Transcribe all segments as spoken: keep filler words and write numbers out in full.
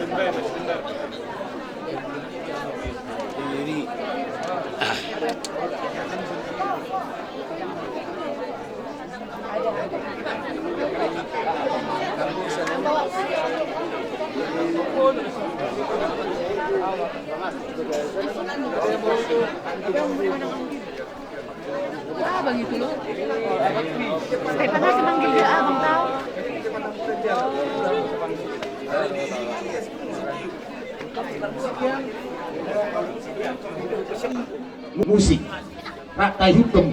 Ah, bang itu loh. Stefan masih manggil dia abang, tahu. Musik. Rata hukum.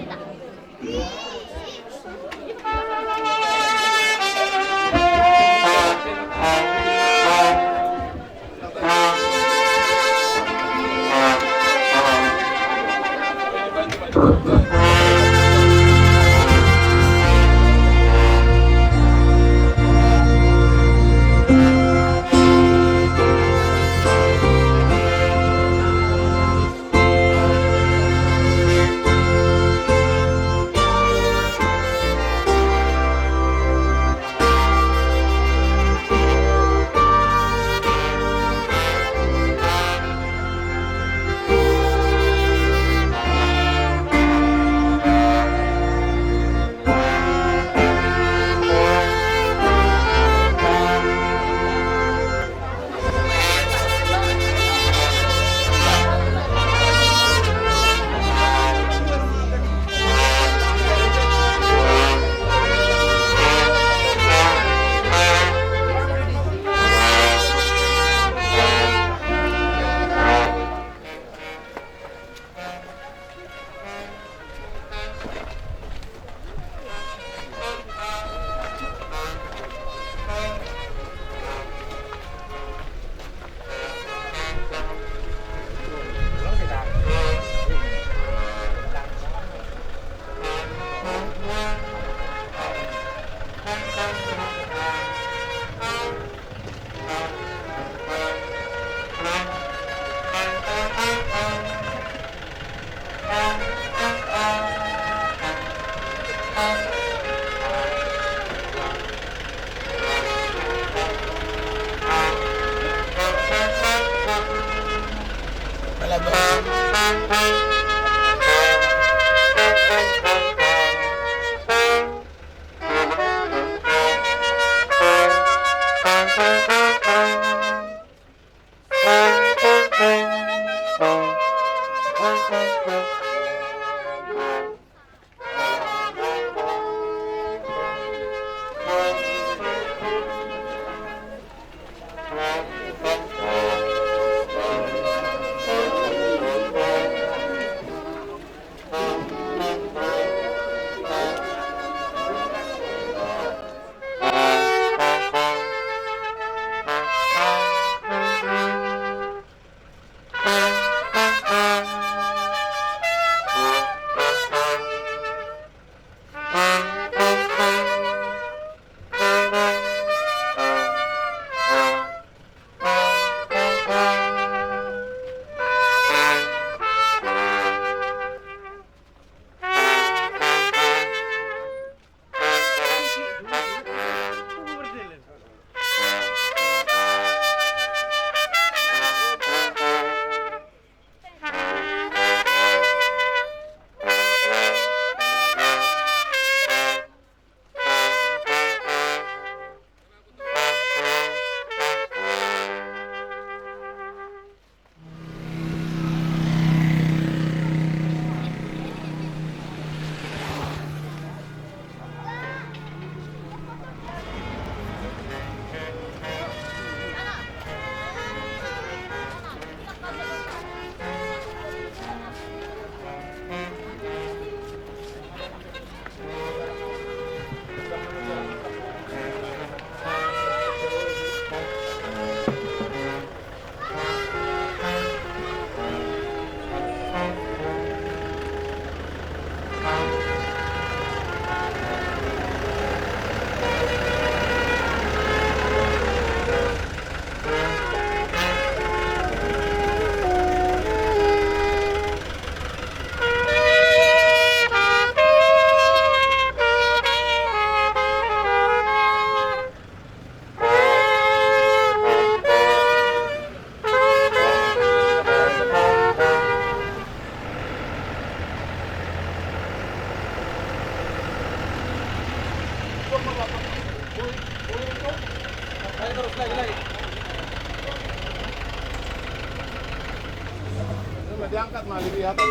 Diangkat ma, di atas.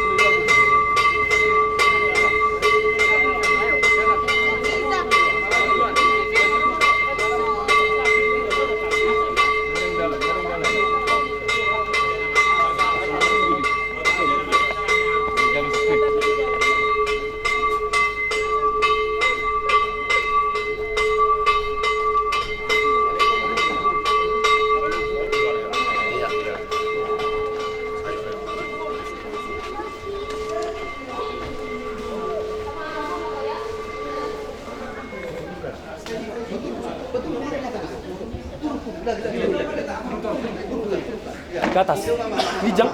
Ke atas. Rijang.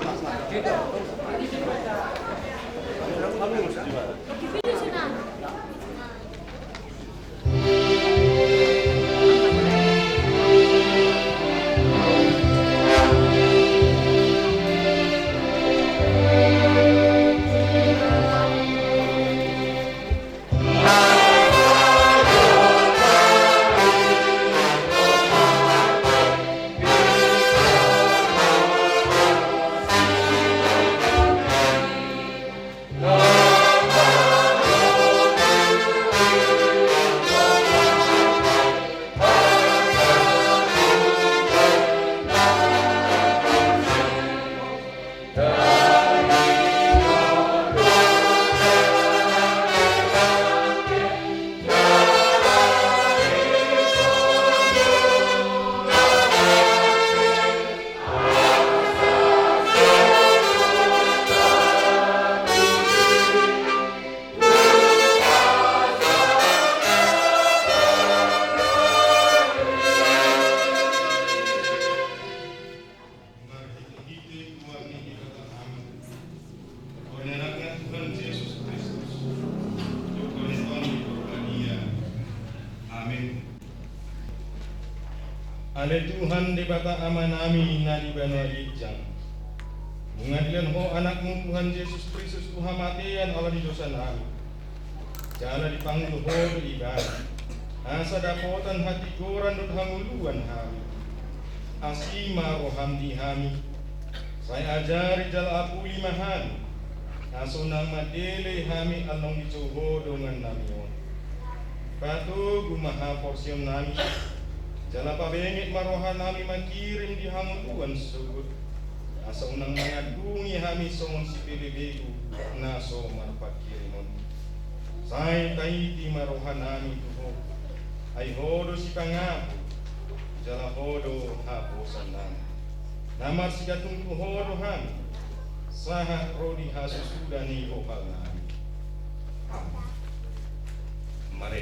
Marhitehite goar ni Debata Ama, dohot Anakna Tuhan Jesus Kristus, dohot Tondi Porbadia. Amen. Ale Tuhan Debata Amanami na di banua ginjang, mangadilan Ho Anakmu Tuhan Jesus Kristus tu hamatean ala ni dosanami. Jala dipangulu Ho do Ibana, asa dapotan hatigoran dohot hangoluan hami. Asi ma roham di hami, sai ajari jala apuli ma hami, asa unang mandele hami annon dijou Ho dongannami on. Patogu ma haporseaonnami, jala pabenget ma rohanami mangkirim di hangoluan sogot, asa unang mangandungi hami songon sipelebegu na so marpangkirimon. Sai taiti ma rohanami tu Ho, ai Ho do sipangapul, jala Ho do haposanami. Na marsigantung tu Ho do hami, sahat ro di hasusuda ni rohanami. Amen. Mari.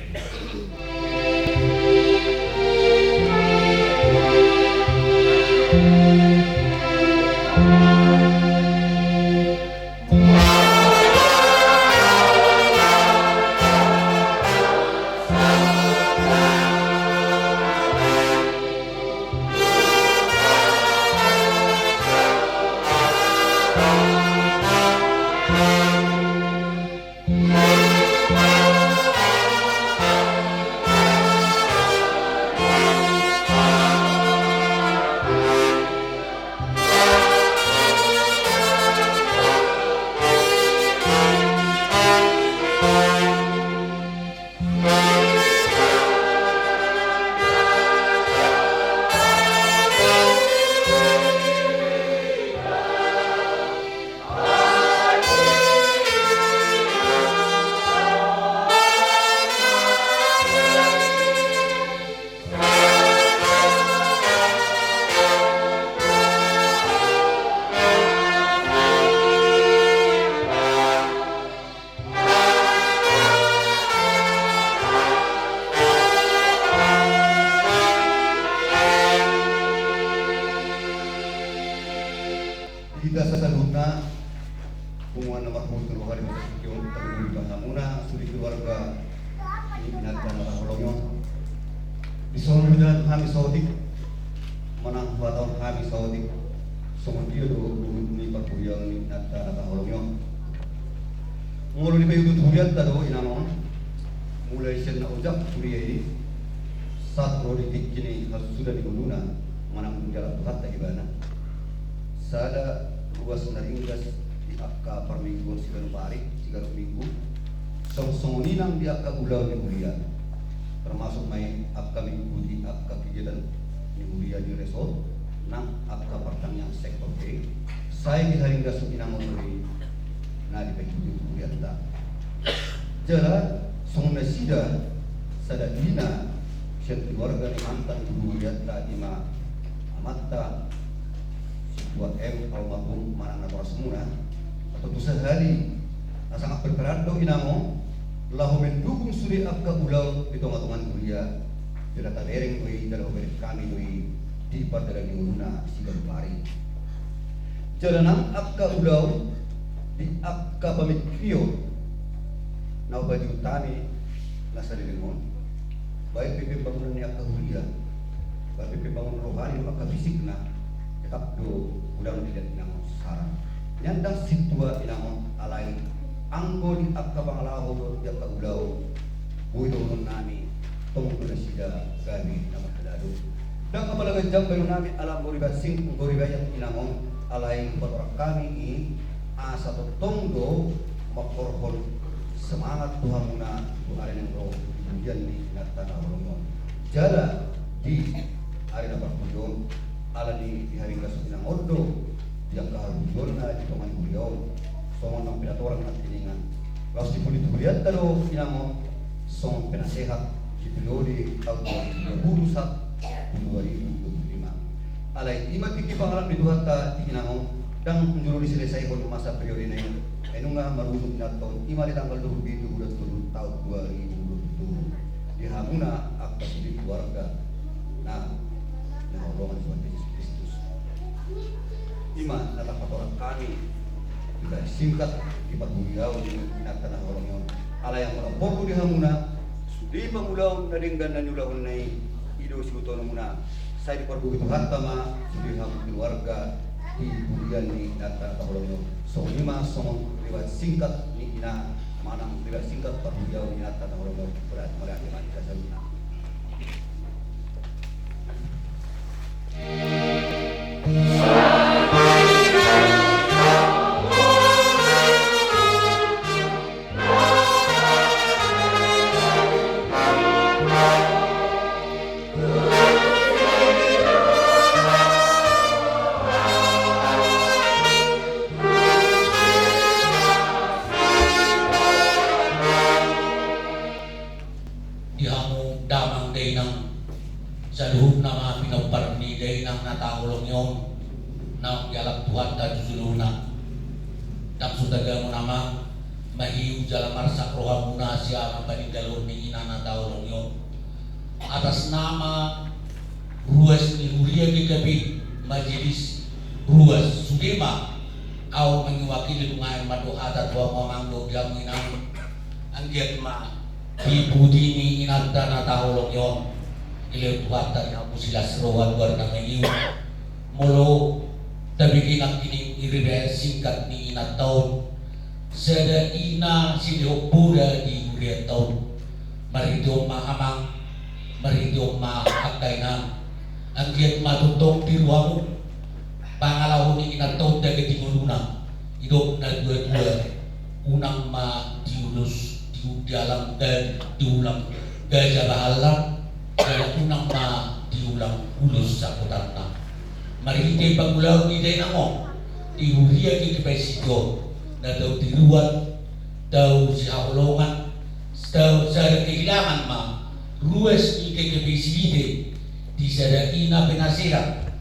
Hita saluhutna, punguan na marhobas tu roha di bagasan tingki on, tarlumobi ma hamuna sude keluarga ni inanta na taholongi on. Dison hujaha hami saotik, manang huhatahon hami saotik, songon dia do luhut ni parhuriaon ni inanta na taholongi on. Molo dipaihutihut hurianta do inang on, mulai sian na ojak huria i, Sahat ro di tingki ni hasusuda ni ngoluna, manang dung dialap Tuhanta ibana. Sada ruas na ringgas di angka parmingguon siganup ari, siganup minggu. Songon songon i nang di angka ulaon ni huria. Termasuk ma i angka minggu di angka kegiatan ni huria di resort, nang angka partangiangan sektor pe. Sai diharinggas inang on do i na dipaihutihut hurianta. Jala songon nasida sada ina sian keluarga ni mantan guru hurianta, i ma amanta Situa M almarhum manang natorasmuna, atau tu sahali na sangat berperan do inang on laho mendukung sude angka ulaon di tongatonga ni huria. Jala tabereng do i, jala hubereng hami do i di pardalanan ni ngoluna siganup ari. Jala nang angka ulaon di angka pamingkion na hupaihut hami na saleleng on, baik pe pembangunan ni angka huria, baik pe pembangunan rohani dohot angka fisikna, tetap do godang dilehon inang on saran. Nian ndang sintua inang on, alai anggo di angka pangalaho dohot di angka ulaon, boi dohonon nami, tong do nasida gabe na marhalado. Ndang apala ganjang baenon nami ala anggo dibahen sing-, anggo dibahen inang on, alai patorang hami i asa tongtong do mangkorhon semangat tu hamuna tu ari na naeng ro di pudian ni inanta na holong i on. Jala di ari na parpudi on, ala ni diharinggas inang on do di angka harugionna di tonga ni huria on, songon naung pinatorang nangkiningan, laos dipunit hurianta do inang on songon penasehat di periode taon dua ribu dua puluh sahat dua ribu dua puluh lima. Alai i ma tingki pangalap ni Tuhanta di inang on, ndang jolo diselesaihon masa periodena i, ai nunga marujung inanta on, i ma di tanggal dua puluh pitu bulan tolu taon dua ribu dua puluh tolu. Di hamuna angka sude keluarga na hinaholongan Tuhan Jesus Kristus, i ma na tapatorang hami, dibahen singkat di parhuriaon ni inanta na holong i on. Alai anggo na porlu di hamuna, sude pangulaon na denggan na niulahonna i, i do siihuthononmuna. Sai dipargogoi Tuhanta ma sude hamu keluarga di pudian ni inanta na holong i on. Songon i ma songon riwayat singkat ni ina manang riwayat singkat parhuriaon ni inanta na holong i on. Berarti mauliate ma di hita saluhutna. Di hamu damang dainang, saluhutna ma pinompar ni dainang na taholongi on, naung dialap Tuhanta tu jolona. Ndang so tagamon amang, mahiu jala marsak rohamuna sian na paninggalhon ni ina na taholongi on. Atas nama ruas ni huria G K P, majelis ruas, sude ma ahu mangiwakili, nunga mandok hata tu hamu amang dohot di hamu inang. Anggiat ma di pudi ni inanta na taholongi on, dilehon Tuhanta di hamu silas roha tu ari na mangihut. Molo tabege nangkining riwayat singkat ni inanta on, sada ina silehon poda di hurianta on. Marhite on ma amang, marhite on ma angka inang, anggiat ma tongtong tiru hamu pangalaho ni inanta on daging di ngoluna. Didok na tuatua, unang ma diulos di, di alam ga-, di ulam gaja bahallan, jala unang ma diulang ulos sapotanna. Marhite pangulaon ni dainang on di huria G K P S I on, na tau tiruan, tau sihaholongan, tau sada kehilangan ma ruas ni G K P S I di sada ina penasehat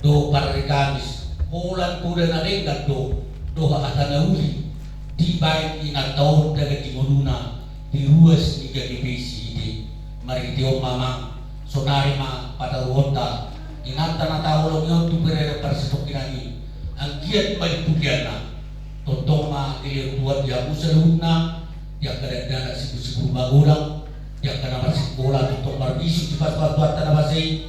dohot parrekamis, holan poda na denggan do dohot hata na uli dibaen inanta on daging di ngoluna di ruas ni G K P S I. Marhite on ma amang, saonari ma pataruhonta inanta na taholongi on tu parsadenggan i, anggiat ma di pudianna. Tongtong ma dilehon Tuhan di hamu saluhutna, di angka dakdanak sibulsibul magodang, di angka na marsikola tongtong marbisuk di pasupasu Tuhanta na basa i,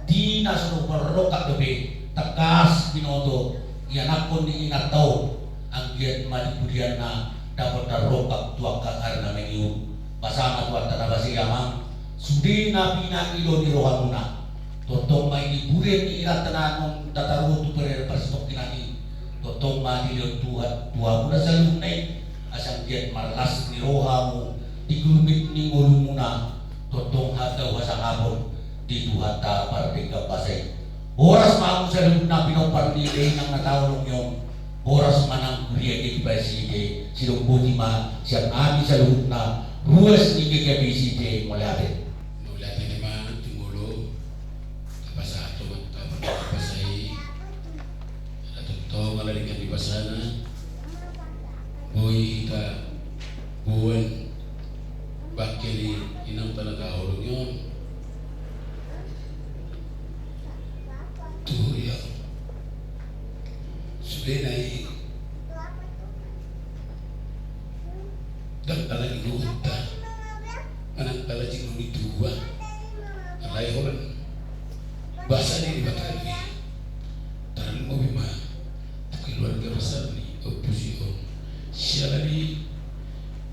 di na so marrongkap dope tangkas binoto ianakhon ni inanta on, anggiat ma di pudianna dapot na rongkap tu angka ari na mangihut. Basa ma Tuhanta na basa i amang, Sude na pinangido ni rohamuna, tongtong ma i di pure ni iranta na naung tataru tu pere parsatongkinan i, tongtong ma dilehon Tuhan tu hamuna saluhutna i, asa anggiat marlas ni roha hamu di gulmit ni ngolumuna, tongtong hatau hasangapon di Tuhanta pardenggan basa i. Horas ma hamu saluhutna pinompar ni inang na taolong i on. Horas ma nang huria G K P S I T, sidung boti ma sian hami saluhutna ruas ni G K P S I T, mauliate. Mauliate ma tu Amang, tu Amang. Tapasahat ma tu Amang, tapasahat. Ala tongtong ala denggan ni basana. Boi hita boan bangke ni inanta na taolong i on. Tu huria on. Sude na i. Ndang ala ni gogonta. Manang ala jingo ni tua. Alai holan basa ni Debata i. Tarlumobi ma tu keluarga besar ni ompu si on. Siala ni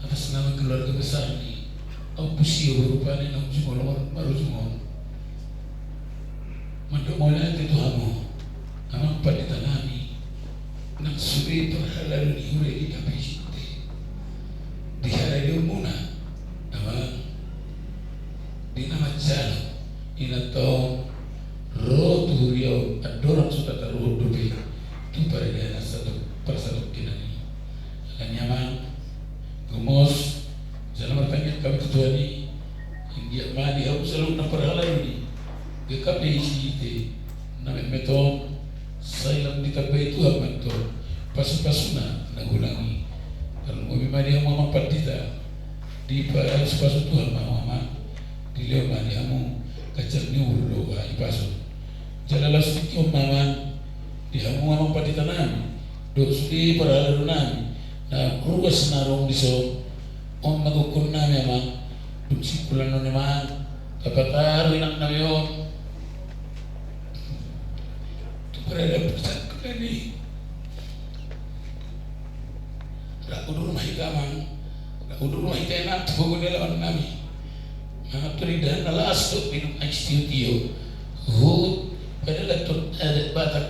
atas nama keluarga besar ni ompu si on rupani naung jumolo marujung on. Mandok mauliate tu hamu, Amang Pandita nami, nang sude parhalado ni huria G K P S I T. Di haradeonmuna, Amang, di na manjalo inanta on ro tu huria on, andorang so tataruhon dope tu paridanan satu parsatongkinan i. Alani i Amang, gomos jala martangiang hami tu Tuhan i, anggiat ma di hamu saluhutna parhalado ni G K P S I T na metmet on, sai lam ditambai Tuhan ma antong pasupasuna na godang i. Tarlumobi ma di hamu Amang Pandita, dipasupasu Tuhan ma hamu Amang, dilehon ma di hamu ganjang ni umur do hahipason. Jala laos tingki on ma Amang, di hamu Amang Pandita nami dohot sude parhalado nami na ruas na adong dison. On ma gokhon nami Amang, dung singkola on Amang, tapataru inang nami on tu paradaban parsatongkinan i. Ra udur ma hita Amang, ra udur ma hita inang tu gogo ni alaman nami. Mangan tu indahan na las dohot minum aek sitiotio. Huhut padahal antong adat Batak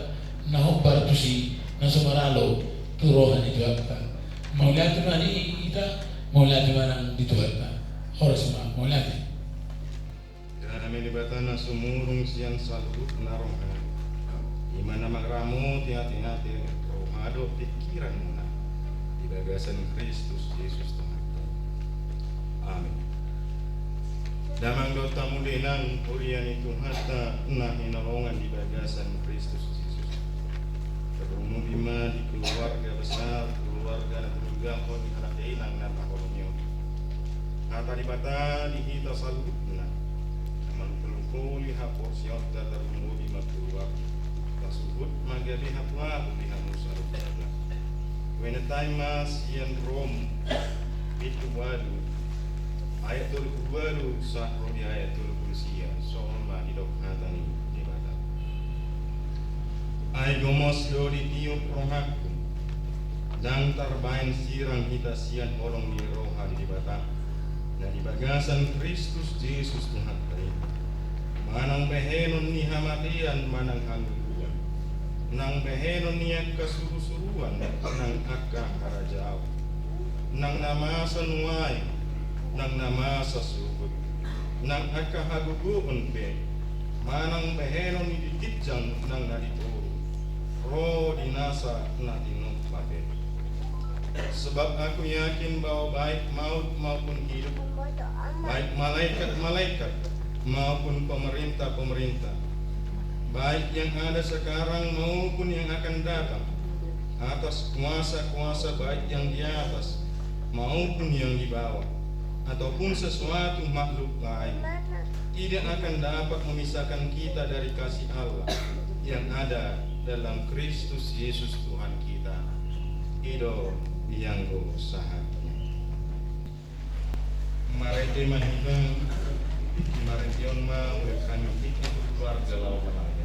na hombar tusi na so maralo tu roha ni Tuhanta. Mauliate ma di hita, mauliate ma nang di Tuhanta. Horas ma, mauliate. Dame ni Debata na sumurung sian saluhutna roha, i ma na mangaramoti ateate, roha dohot pingkiranmuna di bagasan Kristus Jesus Tuhanta. Amin. Damang dohot hamu inang, huria ni Tuhanta na hinaholongan di bagasan Kristus Jesus. Tarlumobi ma di keluarga besar, keluarga na tinadinghon ni halak inang na taholongi on. Hata Debata di hita saluhutna, na manungkun-ungkuni haporseaonta, tarlumobi ma keluarga. Tasuhut ma gabe hapoapo di hamu saluhutna. Hueneta i ma sian Rom pitu ualu, ayat tolu pulu ualu sahat ro di ayat tolu pulu sia, songon on ma didok hata ni Debata. Ai gomos do ditiop rohangku, ndang tarbahen sirang hita sian holong ni roha ni Debata, na di bagasan Kristus Jesus Tuhanta i. Manang bahenon ni hamatean manang hangoluan, nang bahenon ni angka surusuruan nang angka harajaon, nang na masa nuaeng nang na masa sogot, nang angka hagogoon pe, manang bahenon ni di ginjang nang na di toru, ro di nasa na tinompa pe. Sebab aku yakin bahwa baik maut maupun hidup, baik malaikat-malaikat maupun pemerintah-pemerintah, baik yang ada sekarang maupun yang akan datang, atas kuasa-kuasa baik yang di atas maupun yang di bawah, ataupun sesuatu makhluk lain, tidak akan dapat memisahkan kita dari kasih Allah yang ada dalam Kristus Yesus Tuhan kita. I do ianggo sahatna. Marende ma hita, marende on ma, mauliate hami tu keluarga laho marende.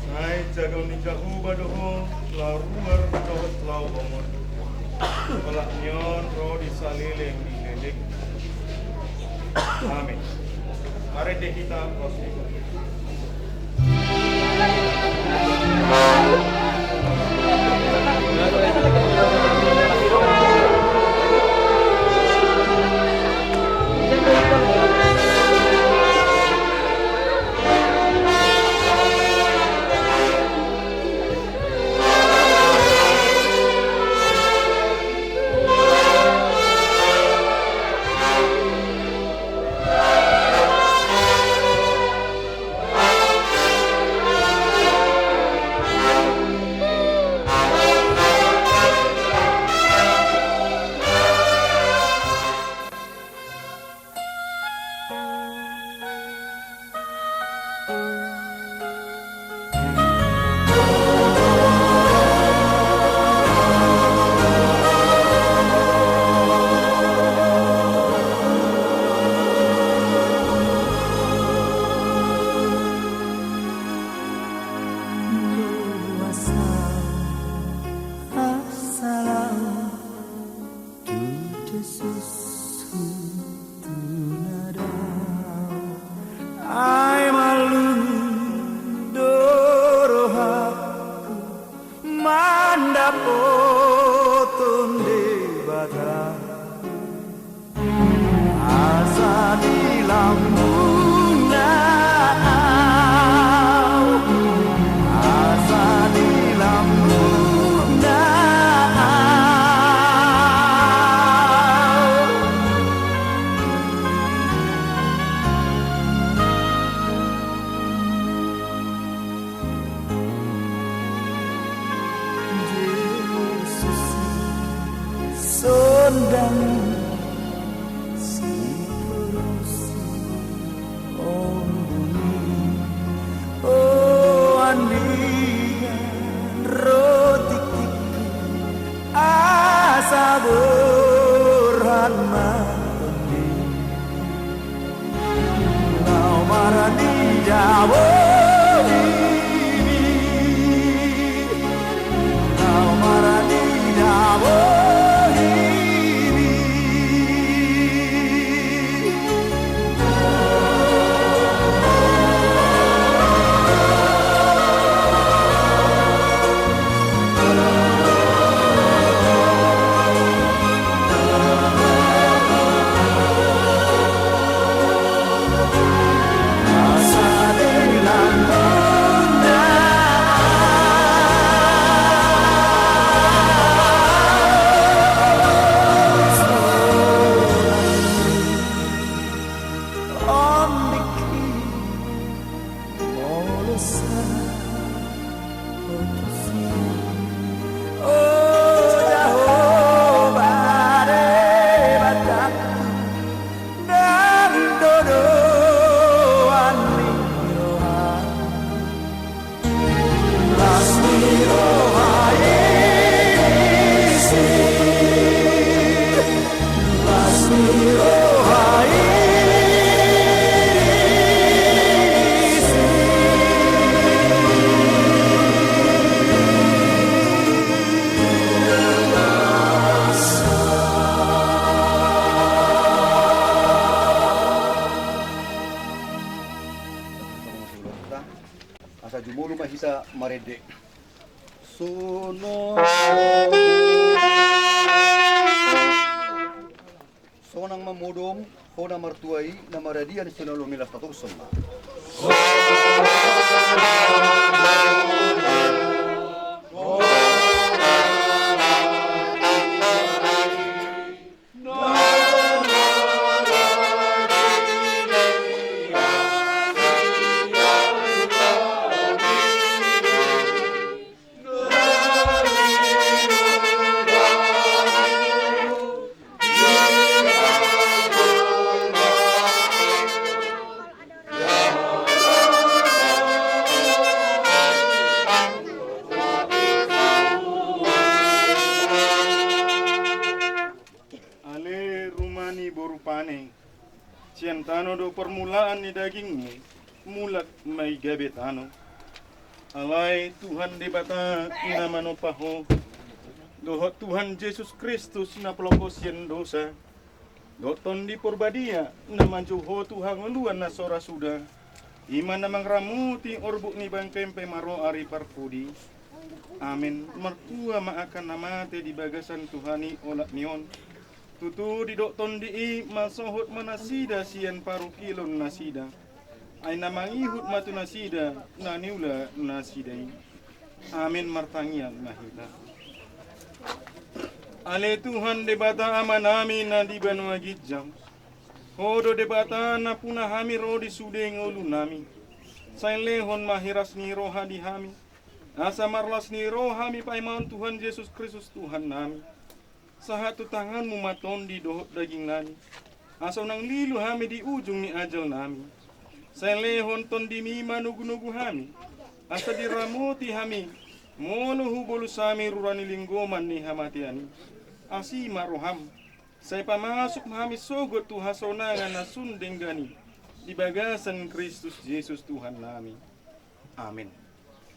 Sai jago ni Jahowa do ho, laho ruar dohot laho bongot. Olat ni on ro di saleleng ni leleng. Amin. Marende hita, ros ni. Asa lam tu Jesus hutunadau. Ai malum do rohangku mandapothon Debata. Asa di lambungna au, asa di lambungna au. Jesus, sondangan sitorus ombun i, o andigan ro tingkingku, asa borhat ma tondi. Laho marani dabo himi. Laho marani dabo himi. Sonang ma modom, ho na martua i, na maradian sinalomilasta torsong ma. Ale ruma ni boru pane, sian tano do parmulaan ni dagingmu, mulak ma i gabe tano. Alai Tuhan Debata na manompa ho, dohot Tuhan Jesus Kristus na polop ho sian dosa, dohot Tondi Porbadia na manjou ho tu hangoluan na so ra suda, i ma na mangaramoti orbuk ni bangkei pe maro ari parpudi. Amen. Martua ma angka na mate di bagasan Tuhan i olat ni on. Tutu didok Tondi i, mansohot ma nasida sian parungkilon nasida. Ai na mangihut ma tu nasida na niula nasida i. Amen. Martangiang ma hita. Ale Tuhan Debata Amanami na di banua ginjang, ho do Debata nampuna hami ro di sude ngolunami. Sai lehon ma hiras ni roha di hami, asa marlas ni roha hami paimahon Tuhan Jesus Kristus Tuhannami. Sahat tu tanganmu ma tondi dohot dagingnami, asa unang lilu hami di ujung ni ajalnami. Sai lehon tondimi manogunogu hami, asa diramoti hami molo hubolus hami rura ni linggoman ni hamatean i. Asi ma roham, sai pamasuk ma hami sogot tu hasonangan na sun denggan i, di bagasan Kristus Jesus Tuhannami. Amen.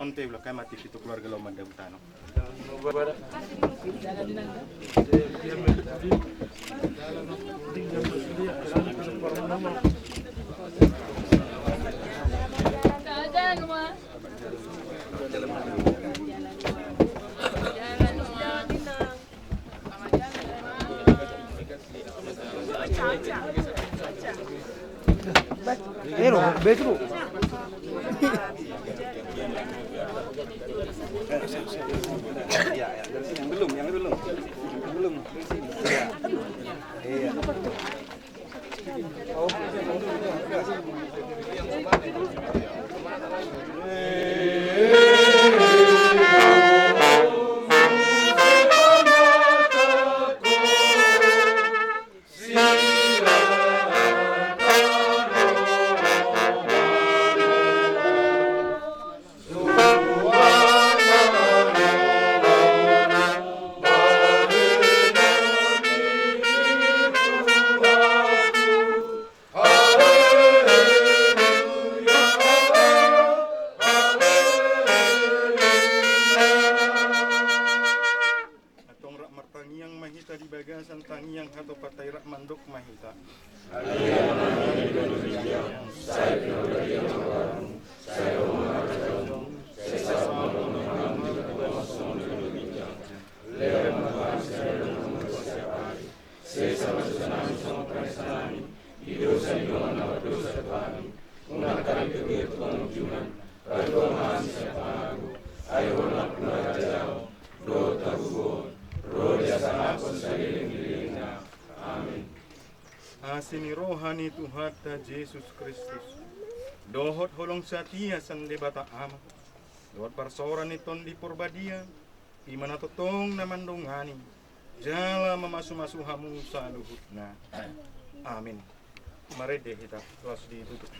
Onte ulakai mati pitu keluarga lau mandau tano. Ero, betul. Ya, ya, dari sini yang belum, yang belum. Yang belum, dari sini. Ya. Iya. Antong rap martangiang ma hita di bagasan tangiang hatopan ta i, rap mandok ma hita. Sesa ma dosanami songon panesanami di dosa ni dongan na mardosa tu hami. Unang hami togihon tu pangunjunan, palua ma hami sian pangago. Ai Ho do nampuna harajaon, dohot hagogoon, ro di hasangapon saleleng ni lelengna. Amen. Asi ni roha ni Tuhanta Jesus Kristus, dohot holong satia sian Debata Ama, dohot parsaoran ni Tondi Porbadia, i ma na tongtong na mandongani jala mamasumasu hamu saluhutna. Amen. Marende hita, laos ditutup.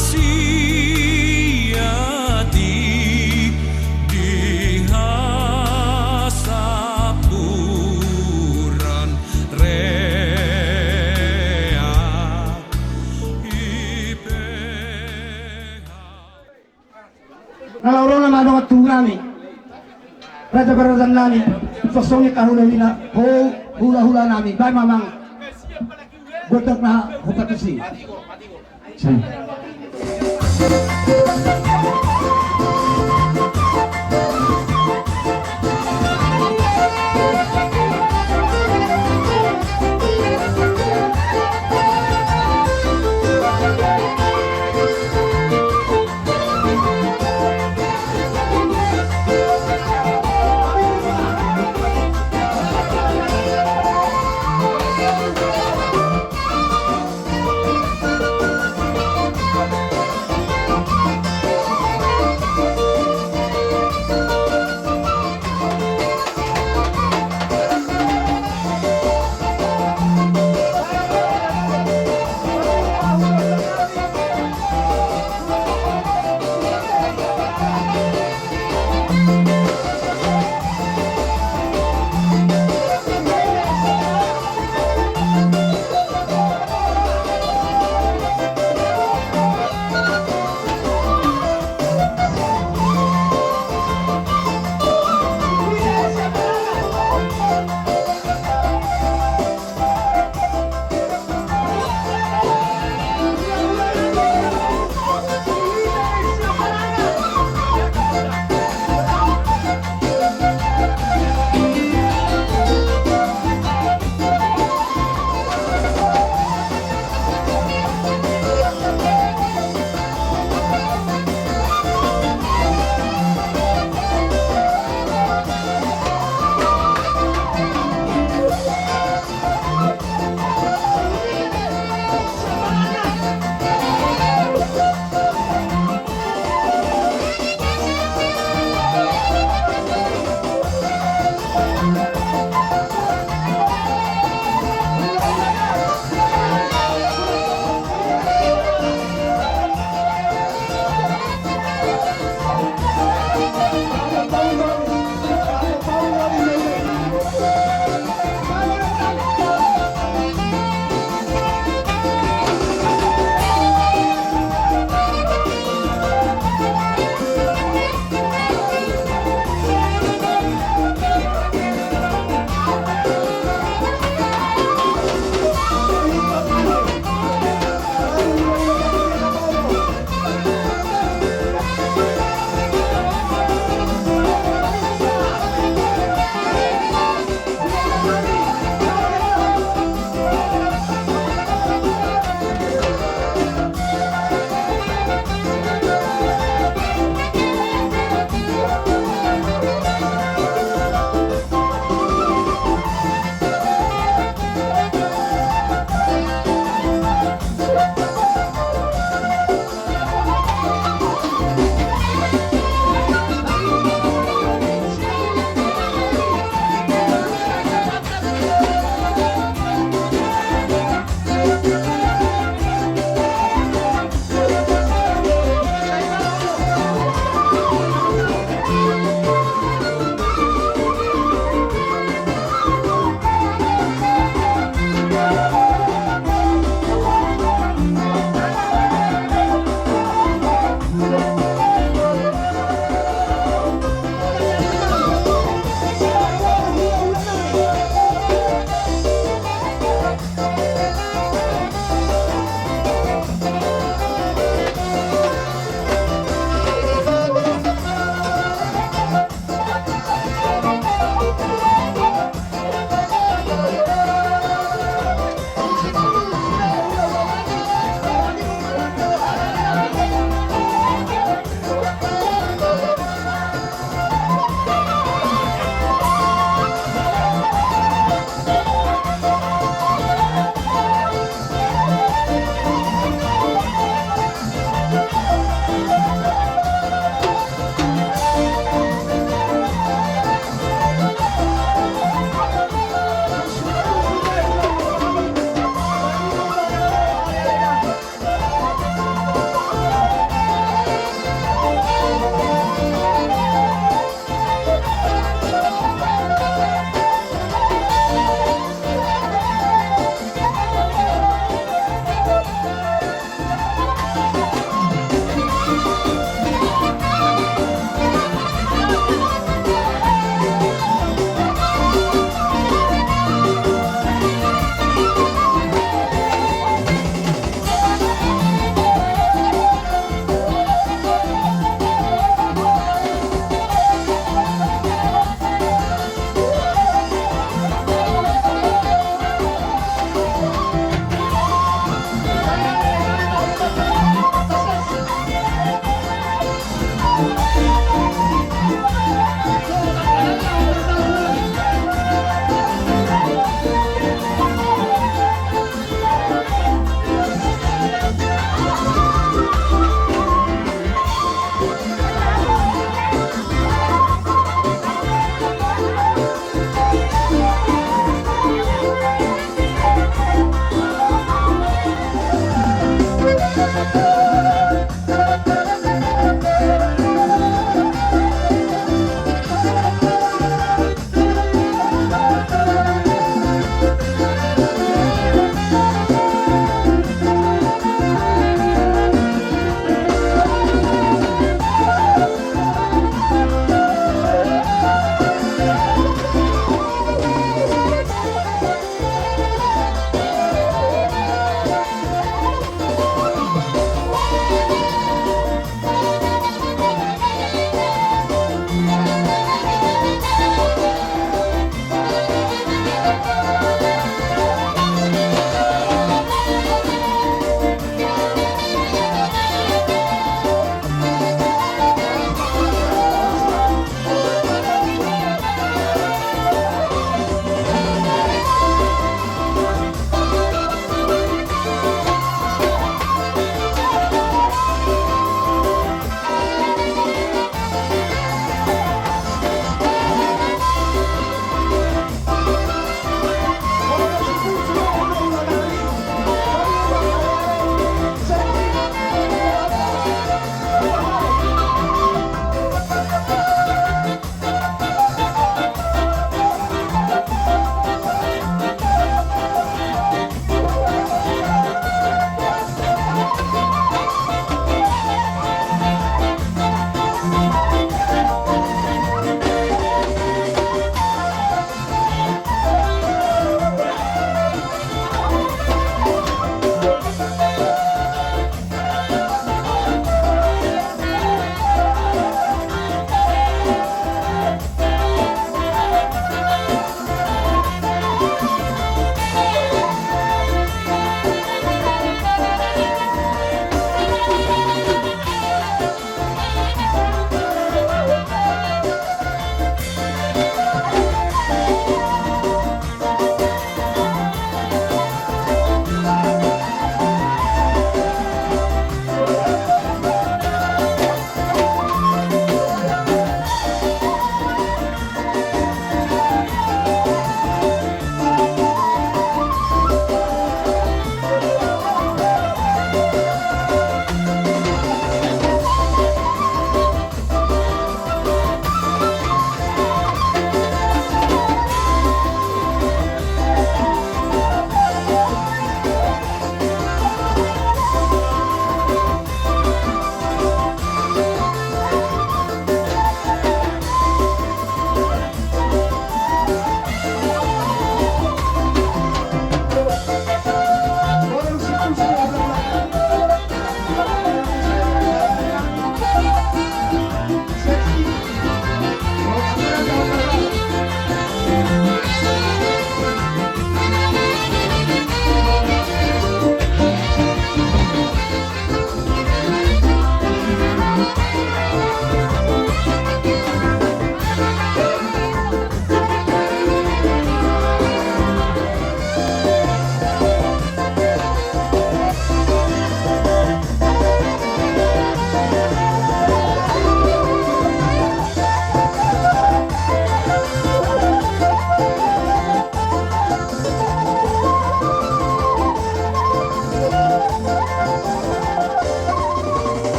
Siati di hasampuran rea. Na laho ro nama dongan tubu nami, raja paradaton nami, songon i hahula-hulana, ho, hula-hula nami, baen ma amang gondang na hupatusi.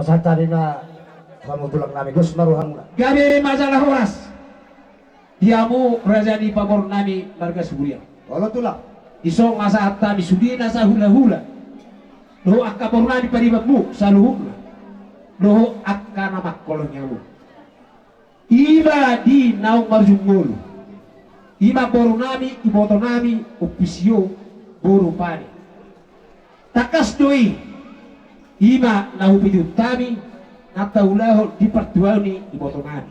Sahat ma hamu tulang nami, dos ma rohamuna. Gabe ma jala horas. Di hamu raja ni pamoruon nami marga Siburian. Olo tulang. Dison ma sahat hami sude na sahulahula dohot angka boru nami paribanmu saluhutna dohot angka na mangkolosi hamu. Ima di naung marujung ngolu, ima boru nami, iboto nami, Ompu Sio boru Pane. Tangkas do i, ima na hupitut hami na taulahon di partuaon ni iboto nami.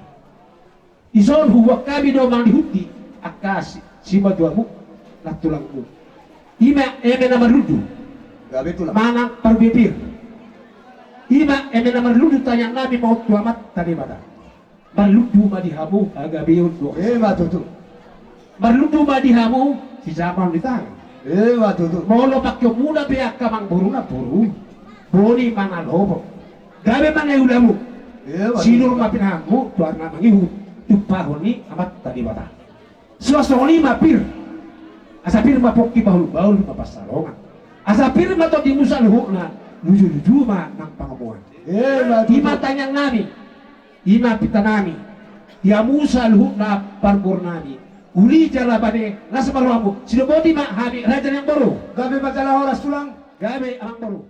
Dison huboan hami do manang di huti angka si, simatuamu nang tulangmu. Ima eme na marlundu. Gabe tulang. Manang parbebir. Ima eme na marlundu tangiang nami ma on tu Amanta Debata. Marlundu ma di hamu hagabeon dohot. Ima tutu. Marlundu ma di hamu sijamaon ni tangan. Ima tutu. Molo pangkeonmuna pe angka amangboru, namboru, boni mangalobot. Gabe ma na niulamu. Ima tutu. Sinur ma pinahanmu tu angka na mangihut tumpahon ni Amanta Debata. Suang songon i ma pir. Asa pir ma pongki, bahulbahul ma pansalongan. Asa pir ma tondimu saluhutna, lujuluju ma nang pangomoan. Ima tutu. Ima tangiang nami. Ima pinta nami. Di hamu saluhutna parboru nami. Uli jala bane, las ma rohamu. Sidoboti ma hami raja ni amangboru. Gabe ma jala horas tulang. Gabe amangboru.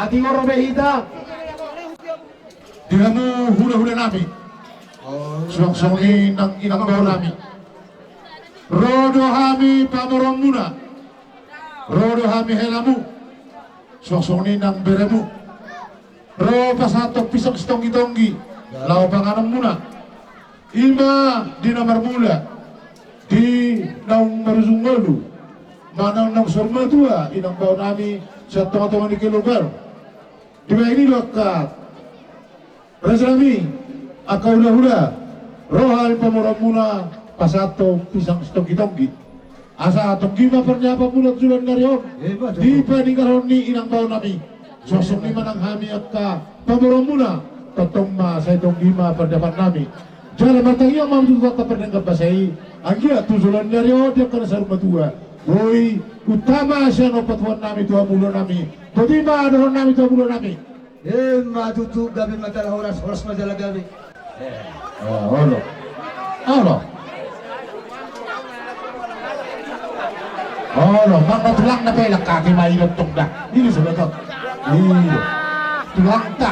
Atik on ro be hita di hamu hulahulanami, suang songon i nang inangbao nami. Ro do hami pamoruonmuna, ro do hami helamu, suang songon i nang beremu. Ro pasahathon pisang sitonggitonggi laho panganonmuna. I ma di na marmula, di naung marujung ngolu, manang naung saur matua inangbao nami sian tongatonga ni keluarga. Dibahen i do angka rajanami, angka hulahula, ro hami pamoruonmuna pasahathon pisang sitonggitonggi. Asa tonggi ma parniapanmuna tu joloan ni ari on, eh, di paninggalhon ni inangbao nami. Suang songon i ma nang hami angka pamoruonmuna, tongtong ma sai tonggi ma parniapan nami. Jala martangiang ma hamu tu angka pardenggan basa i, anggiat tu joloan ni ari on di angka na saur matua, boi utama sian ompatuan nami tu hamu hulahula nami. Boti ma dohonon nami tu hamu hulahula nami. Ima tutu, gabe ma jala horas, horas ma jala gabe. Eh, olo. Olo. Olo, mangko tulang na pelak kaki ma idok tong da. Ini sudah tong. Iya. Tulang ta.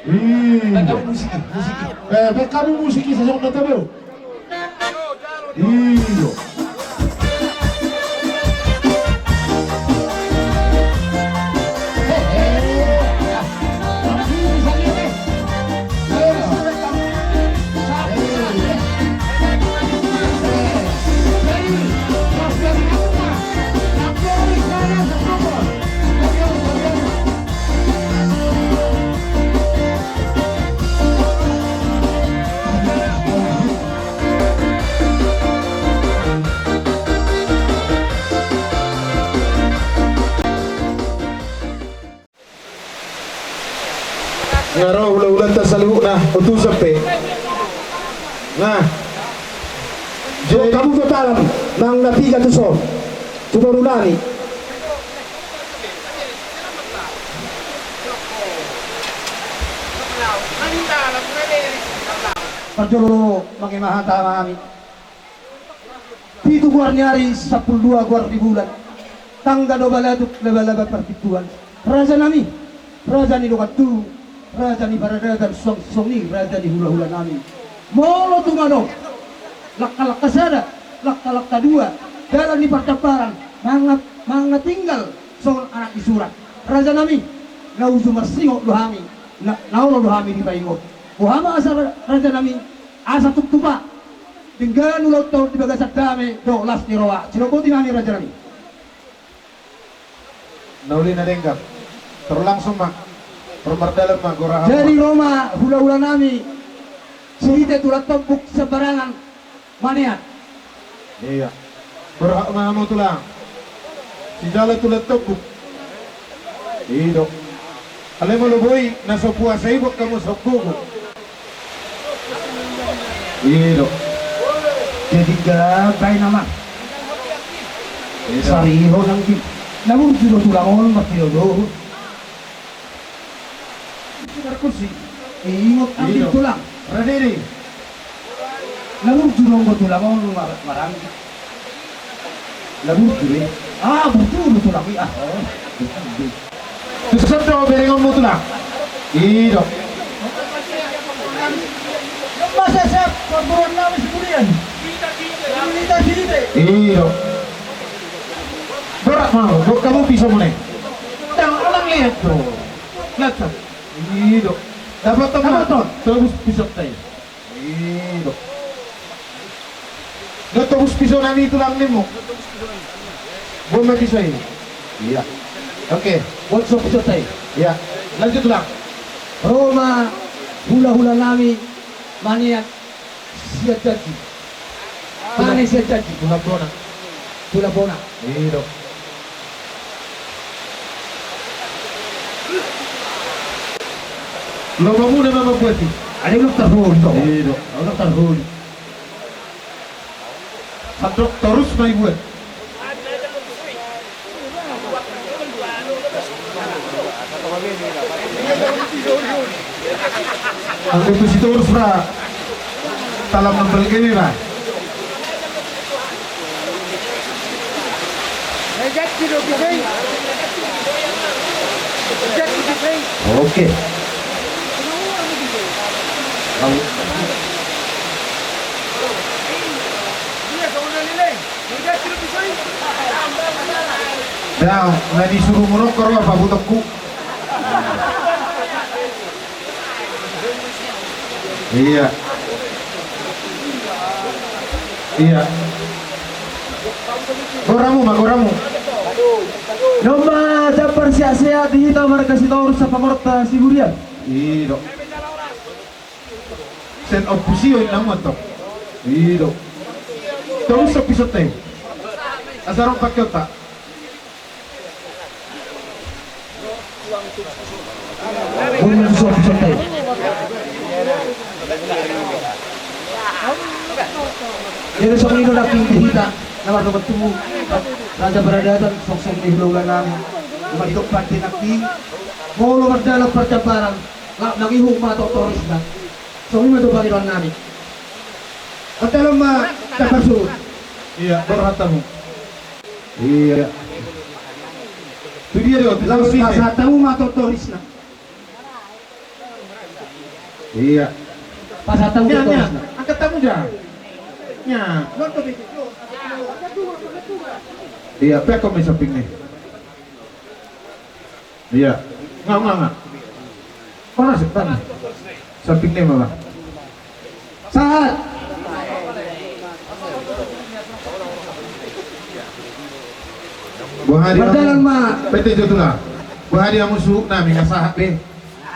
Iya. Musik, musik. Eh, be kamu musik i sasong na tabo. Iyo. Nga ro hulahulanta saluhutna, utusan pe. Nah. Jadi hamu do talam nang na piga tuson tu boru nami. Parjolo mangema hata ma hami. Pitu goar ni ari, sampulu dua goar ni bulan. Tangga do balatuk, labalaba parpintuan. Raja nami, raja ni dongan tubu, raja ni paradatan, suang songon i raja ni hulahula nami. Molo tung adong langkalangka sada, langkalangka dua, dalan ni pardamparan, manga, mangatinggal songon anak ni surat. Raja nami, na uju marsingot do hami, na, na olo do hami dipaingot. Boha ma asa ra, raja nami, asa tung tupa denggan ulaonta on di bagasan dame dohot las ni roha. Sidok boti nami raja nami. Na uli na denggan. Tor langsung ma. Tor mardalan ma, gora hamu. Jadi ro ma hulahula nami, Sihite tulang tombuk sembarangan maneat. Iya. Borhat ma hamu tulang. Sijalo tulang tombuk. I do. Alai molo boi na so puasa i, buat hamu so gogo. I do. Jadi gabai nama. I do. Sariho nangkin. Na burju do tulang on, martinodohon. Markusi. Ingot nangkin tulang. Radiri. Na burju do tulang on, mar, maranggi. Na burju do. Ah, burju do tulang i, ah. Tuson do berengonmu tulang. I do. Masa siap perguruan nami sebulian. I do. Borat mau, buat hamu piso mune. Dang, unang lihat do. Lihat sa. I do. Dapoton ma. Dapoton. Tobus pisonta i. I do. Nga tobus piso nami tulang nimu. Buat ma piso i. Iya. Oke. Buat so pisonta i. Iya. Lanjut tulang. Ro ma hulahula nami maneat sian janji. Pane sian janji. Tulang bona. Tulang bona. I do. Lomamuna ma mambuat i. Ada ulang tarholi to. I do. Ulang tarholi. Sandok torus ma ibuat. Anggo tusi torus ra. Talam nang balgemi ma. Oke. Dah, na disuruh monokor apa butokku? Iya. Iya. Goramu ma, goramu. Noma jambar sehat-sehat di hita marga Sitorus Sapamorta Siburian. Ido. Sen opusio inna muatok. Ido. Terus episode. Asarong pakai otak. Bulu na susuap susuap tai. Jadi songon i do nangkin di hita na marnobat tubu raja paradatan, songon i do ulaon nami. Cuma di tempat di nangkin molo mardalan parjambaran, laho mangihut ma totorisna. Songon i ma do pangidoan nami. Antara ma tapasu. Iya, berhatamu. Iya. Tu dia do, tu dia. Pasahat hamu ma totorisna. Iya. Pasahat hamu totorisna. Angkat hamu ja. Iya, pekkom di samping ni. Iya. Nga, nga, nga. Mana sih, mana? Samping ni ma. Sahat. Boha di hamu? Mardalan ma. Pete jo tulang. Boha di hamu suhut nami, nga sahat be.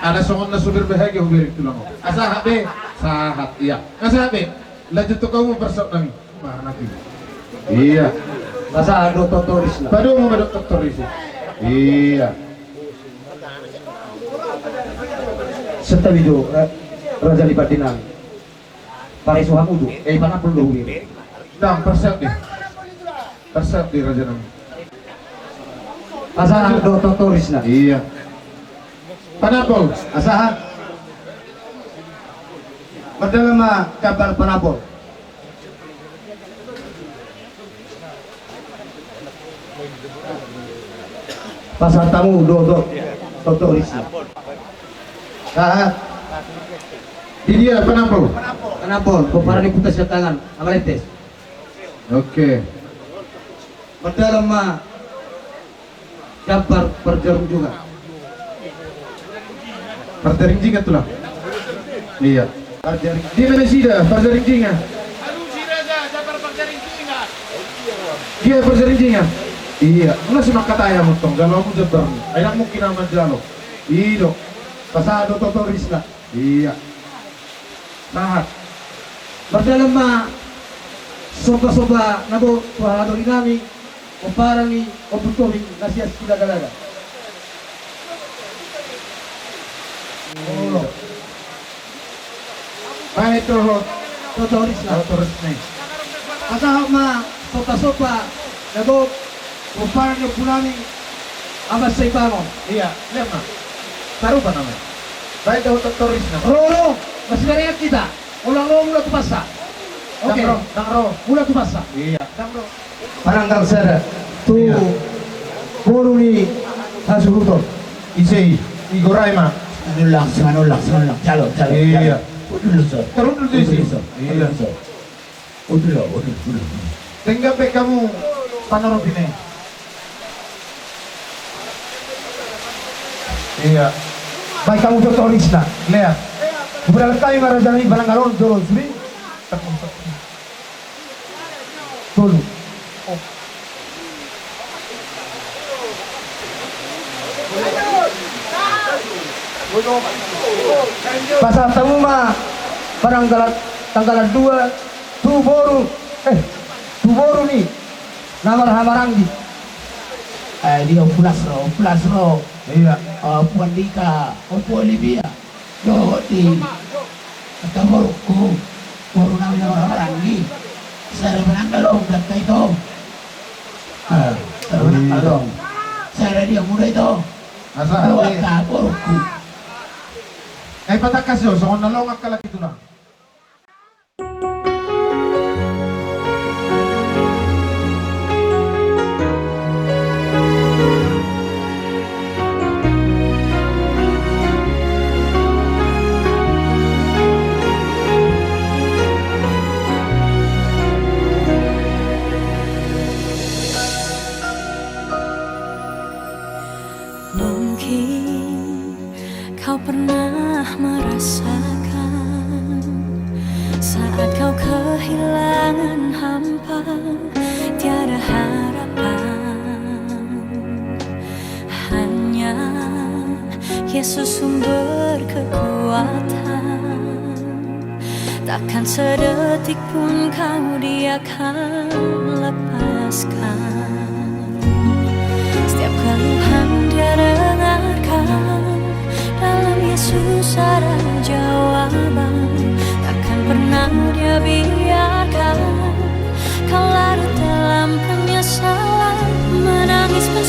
Ada songon na so berbahagia hubereng tulang. Nga sahat be. Sahat, iya. Nga sahat be. Lanjut tu hamu parsaut nami. Mana ki? Iya. Nga sahat do totorisna. Padomu ma do totorisna. Iya. Setabi jo, eh, raja ni pande nami. Pareso hamu do, eh, panapol do hubereng. Dang, parsaut be. Parsaut be raja nami. Pasahat do totorisna. Iya. Panapol. Pasahat. Mardalan ma jambar panapol. Pasahat hamu do, do, totorisna. Sahat. Di dia panapol. Panapol, pomparan ni Puta Siatangan, Amalentes. Oke. Mardalan ma. Jambar parjarung jingga. Parjarung jingga tulang. Iya. Parjarung. Di mana sida parjarung jingga? Dia parjarung jingga. Iya. Mana si makatai amang tong? Jalo hamu jambar. Ai dang mungkin aman jalo. Ido. Pasahat do totorisna. Iya. Sahat. Mardalan ma somba-somba na bot tu hahadori nami, pomparan ni Ompu Tommy na sian Silagalaga. Baen dohot totorisna. Totorisna. Pasahat ma somba-somba na bot pomparan ni ompu nami Aman Saibangon. Iya, lihat ma. Tarupa nama. Baen dohot totorisna. Ro, ro. Masih dari kita. Ulang ro, mula tu pasa. Oke. Dang ro, dang ro. Mula tu pasa. Iya. Dang ro. Pananggal sada. Tu. Iya. Boru ni hasuhuton. Ise i. Igorai ma. Manulak, manulak, manulak. Jalo, jalo. Iya. Jalo. Udul so. Terus udul so. Iya. Udul so. Udulo, udulo, udulo. Denggan be hamu panorop i. Iya. Baen hamu totorisna. Lea. Hubereng hami ma raja nami, pananggal on jolo suri. Tolu. Pasahat hamu ma pananggal, tanggal dua. Tu boru, eh, tu boru ni na marhahamaranggi. Eh, dia pulas ro, pulas ro. Iya. Eh, Puan Dika, oh, Puan Libia. Dohot di angka borungku, boru nami na marhahamaranggi. Sada pananggal on, dangka ito. Eh, sada pananggal on. Sada dia muda ito. Asa, eh, angka borungku. Eh, patangkas jo, songon na long angka laki tulang. Tiada harapan. Hanya Yesus sumber kekuatan. Takkan sedetik pun kau Dia akan lepaskan. Setiap keluhan Dia dengarkan. Dalam Yesus ada jawaban. Takkan pernah Dia biarkan kau larut dalam penyesalan. Menangis pun